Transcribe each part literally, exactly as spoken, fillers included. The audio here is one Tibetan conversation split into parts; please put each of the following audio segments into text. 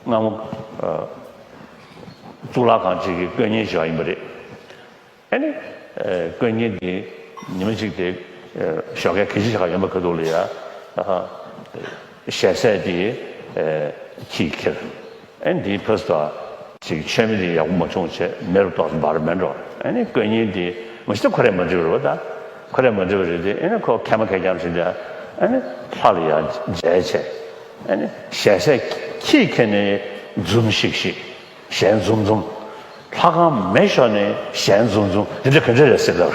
སྔ་མོ་གཙུག་ལག་ཁང་གཅིག་གི་དཀོན་གཉེར་བྱས་པ་ཡིན་པ་རེད། ཨ་ནི་དཀོན་གཉེར་འདི་ཉི་མ་གཅིག་དེ་ཞོགས་ཀས་གད་ཕྱིས་ཆགས་ཡོང་པ་ག་དུས་ལ་ཡ། ཞལ་ཟས་དེ་ཁྱིས་ཁྱེར། ཨ་ནི་འདིའི་ཕུས་དོ་ཅིག་མཆོད་མེ་དེ་ཡག་པོ་མ་བྱུང་བྱས་མེ་རུ་ཏོག་ཙམ་འབར་མེད་འགྲོ། ཨ་ནི་དཀོན་གཉེར་འདི་མ་གཞི་ཁོ་རས་མ་འདྲི་བ་རེད་པ། ད་ཁོ་རས་མ་འདྲི་བ་རེད་དེ། ཨ་ནི་ཁོ་མཁལ་མ་མཁལ་རྐྱང་བྱས་ཏེ་ཨ་ནི་ལྷ་ལ་ཡ་མཇལ་བྱས། ཨ་ནི་ཞལ་ཟས་ཁྱིས་ཁྱེར་ནས་འཛུམ་ཤིག་ཤིག། ཞལ་འཛུམ་འཛུམ། ལྷ་ཁང་མེ་ཤོར་ནས་ཞལ་འཛུམ་འཛུམ། འདི་འདྲ་ག་འདྲ་རེད་ཟེར་ལབ།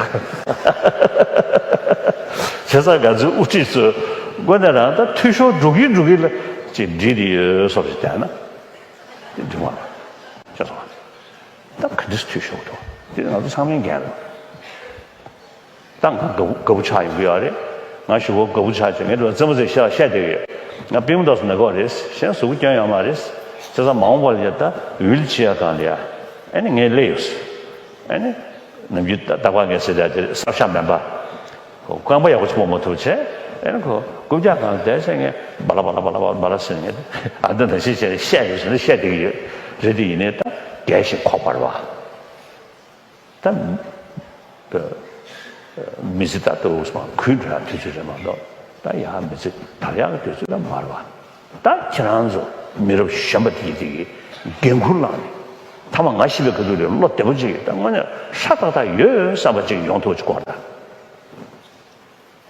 བྱས་ཙང་ང་ཚོའི་དབུ་ཁྲིད་ཚོས་དངོས་གནས་རང་ད་འཐུས་ཤོར་འགྲོ་གིན་འགྲོ་གིན་ལ་ཅིག་འགྲིག་བསྡད་ཡོད་བཟོ་འདྲ་ཞིག་བསྡད་ན། འདི་འགྲིག་མ་རེད། ཤེས་སོང་ང་། ད་ག་འདྲ་འཐུས་ཤོར་འགྲོ། འདི་ང་ཚོ་ཚང་མས་འགན་རེད། ད་ང་དགའ་པོ་དགའ་པོ་ཆགས་ཡོང་གི་ཡོད་རེད། ང་ཞེ་པོ་དགའ་པོ་ཆགས་བྱས་ངས་རྩེད་མོ་རྩེ་ཤག་བཤད་བསྡད་ཡོད། ང་པུས་མོ་ཏོག་ཙམ་ན་གི་ཡོད་རེད། གཞན་གཟུགས་པོ་སྐྱོན་ཡོད་མ་རེད། བྱས་ཙང་མ་འོངས་པ་ལ་ཡ་ད་ཝིལ་ཆེ་ཡར་སྒང་ལ་ཡ་ཨ་ནི་ངས་སླེབས་ཡོད། ཨ་ནི་ནམ་རྒྱུན་ད་རྟག་པར་ངས་ཟེར་ཡ་དེ་གསར་ཤག་མེད་པ། རྐང་པ་ཡག་པོ་ཞིག་སྤོ་མ་ཐུབ་བྱས། ཨ་ནི་ཁོ་རྐུབ་བཀྱག་སྒང་བསྡད་བྱས་ངས་སྦ་ལ་སྦ་ལ་སྦ་ལ་སྦ་ལ་ཟེར་ནས་ཨ་འདི་འདྲ་ཞིག་བྱས་ནས་བཤད་ཡོད་ཟེར་ནས་བཤད་བསྡད་ཀྱི་ཡོད་རེད། དེ་ཡིན་ནའི་ད་རྒས་ཤིང་ཁོག་འབར་བ། ད་མི་ཚེ་ད་ལྟ་བུ་སོང་གུད་འགྲོ་ཡག་དུས་ཚོད་རེད་མ་གཏོགས་ད་ཡག་མི་ཚེ་དར་ཡག་གི་དུས་ཚོད་ད་མ་རེད་པ། ད་ཁྱེད་རང་ཚོ་མི་རབས་གཞོན་པ་དེ་དེ་གི་འགན་འཁུར་བླངས་ནས་མཐའ་མ་ང་ཤི་བའི་སྐབས་དུས་ལ་བློ་བདེ་པོ་ཅིག་ད་དངོས་གནས་ཧྲ་ཏག་ཏག་ཡོད་བསམ་པ་ཅིག་ཡོང་ཐུབ་ཅིག་དགོས་རེད།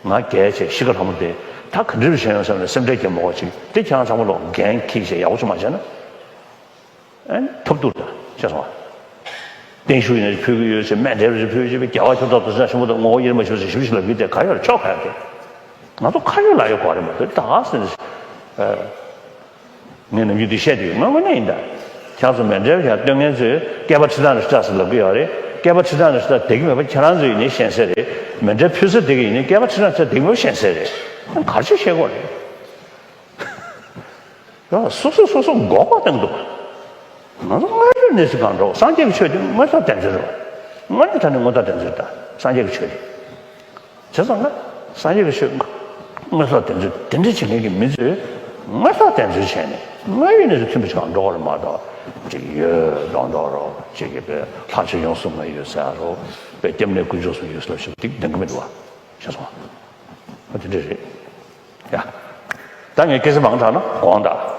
ང་རྒས་བྱས་ཤི་ཁ་ལྷ་མོ་དེ་ད་ག་འདྲ་བྱས་ཡོང་བསམ་ནས་སེམས་ཁྲལ་གྱིས་མ་དགོས་ཅིག་དེ་ཁྱེད་རང་ཚང་མ་ལོག་འགན་འཁྱེར་བྱས་ཡག་པོ་ཅིག་མ་བྱས་ན། ཨ་ནི་ཐབས་སྡུག་དང་ཤེས་སོང་ང་། བརྟན་བཞུགས་ཡིན་ན་ཕུལ་གྱི་ཡོད་ཅེས། མཎྜལ་རེ་ཕུལ་གྱི་ཡོད་པས། རྒྱལ་བ་ཁྱོད་ཐོག་ཏུ་ཕྱག་ཆེན་པོ་དང་ངོ་བོ་དབྱེར་མ་ཕྱེ་ཞིབ་ཞིབ་ལབ་ཀྱི་དེ་ག་ཡོད་རེད། ཆོག་ག་ཡོད་དེ། ང་ཚོ་ཁ་ཡོད་ལག་ཡོད་དགོས་རེད་མ་གཏོགས་ད་ག་ཟེར་ནས། ངས་ནམ་རྒྱུན་འདི་བཤད་དུས་དངོས་གནས་ཡིན་ད། ཁྱེད་ཚོ་མཎྜལ་ཡར་སྟོན་མཁན་ཚོས་སྐེད་པ་ཁྲི་ཐང་ནས་ཁྲི་ཐང་ཟེར་ལབ་ཀྱི་ཡོད་རེད། སྐེད་པ་ཁྲི་ཐང་ནས་ཁྲི་ཐང་བསྡད་ཀྱི་མེད་པ་ཁྱེད་རང་ཚོ་ཡིན་ནའི་ཤེས་གསལ་རེད། མཎྜལ་ཕུལ་ས་བསྡད་ཀྱི་ཡིན་ནའི་སྐེད་པ་ཁྲི་ཐང་ནས་ཁྲི་ཐང་བསྡད་ཀྱི་མེད་པ་ཤེས་གསལ་རེད། ག་རེ་བྱས་བཤད་དགོས་རེད། ཡང་སོ་སོ་སོ་སོ་འགོག་པ་བཏང་འདུག་ང་ཚོ་སྔར་ཡོད་གནས་ཚུལ་གང་འགྲོ། སངས་རྒྱས་ཀྱི་ཆོས་དེ་དངོས་ཟོག་བདེན་འཛིན་རེད། དངོས་གནས་དྲང་གནས་དངོས་བདག་བདེན་འཛིན་དང་སངས་རྒྱས་ཀྱི་ཆོས་དེ། བྱས་ཙང་ང་སངས་རྒྱས་ཀྱི་ཆོས་དངོས་ཟོག་བདེན་འཛིན་དེ་འདྲ་བྱེད་མཁན་གྱི་མི་ཚོས་དངོས་ཟོག་བདེན་འཛིན་བྱས་ནས་དངོས་ཡོད་གནས་ཚུལ་མཐུན་པ་ཞིག་གང་འགྲོ་བ་རེད་མ་གཏོགས། ཅིག་ཡོད་མདོག་མདོག་རོ། ཅིག་གིས་པའི་ལྷ་ཆོས་ཡོངས་སུ་ངོ་ཡོད་ཟེར་རོ། པའི་སྐྱབས་གནས་དཀོན་མཆོག་གསུམ་ཡོད་ཟེར་ཞིག་དེ་འདང་གི་མི་འདུག་བ། ཤེས་སོང་ང་། ཨ་དེ་འདྲ་རེད། ཡ། ད་ངས་སྐད་ཆ་མང་དྲགས་ན་དགོངས་དག